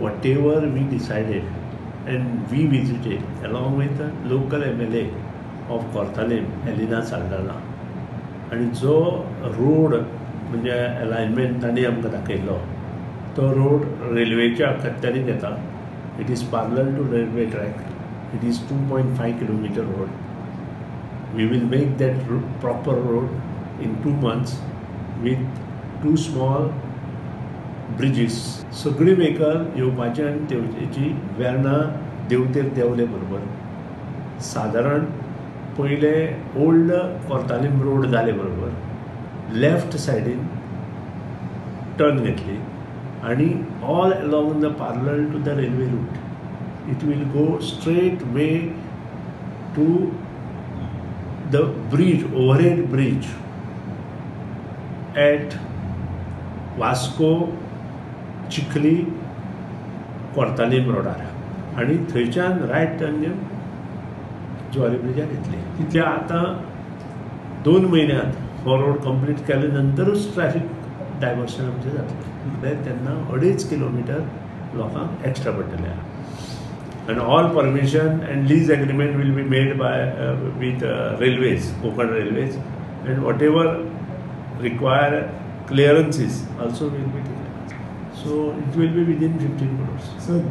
Whatever we decided and we visited along with the local MLA of Cortalim, Elina Saldana, आनी जो road म्हणजे alignment तांणी आमकां दाखयल्लो तो रोड रेल्वेच्या अखत्यारीत येता. It is parallel to railway track. It is 2.5 kilometre road. We will make that proper road in 2 months with 2 small bridges. सगळी व्हेकल येवपाची आनी तेवचेची वेर्णा देवतेर देंवले बरोबर सादारण पयले ओल्ड कोर्तालीम रोड जाले बरोबर लेफ्ट सायडीन टर्न घेतली आनी all along the parallel to the railway route it will go straight way to the bridge, overhead bridge at Vasco Chikhli Cortalim रोडार आनी थंयच्यान रायट टर्न घेवन जुवारी ब्रिजार येतली. तितले आतां 2 म्हयन्यांत हो रोड कंप्लीट केले नंतरूच ट्रॅफिक डायवर्शन आमचें जातलें. म्हळ्यार तेन्ना 2.5 किलोमिटर लोकांक एक्स्ट्रा पडटलें. And all permission and lease agreement will be made by with railways, Konkan Railways, and whatever require clearances also will be taken. So it will be within 15 crores. So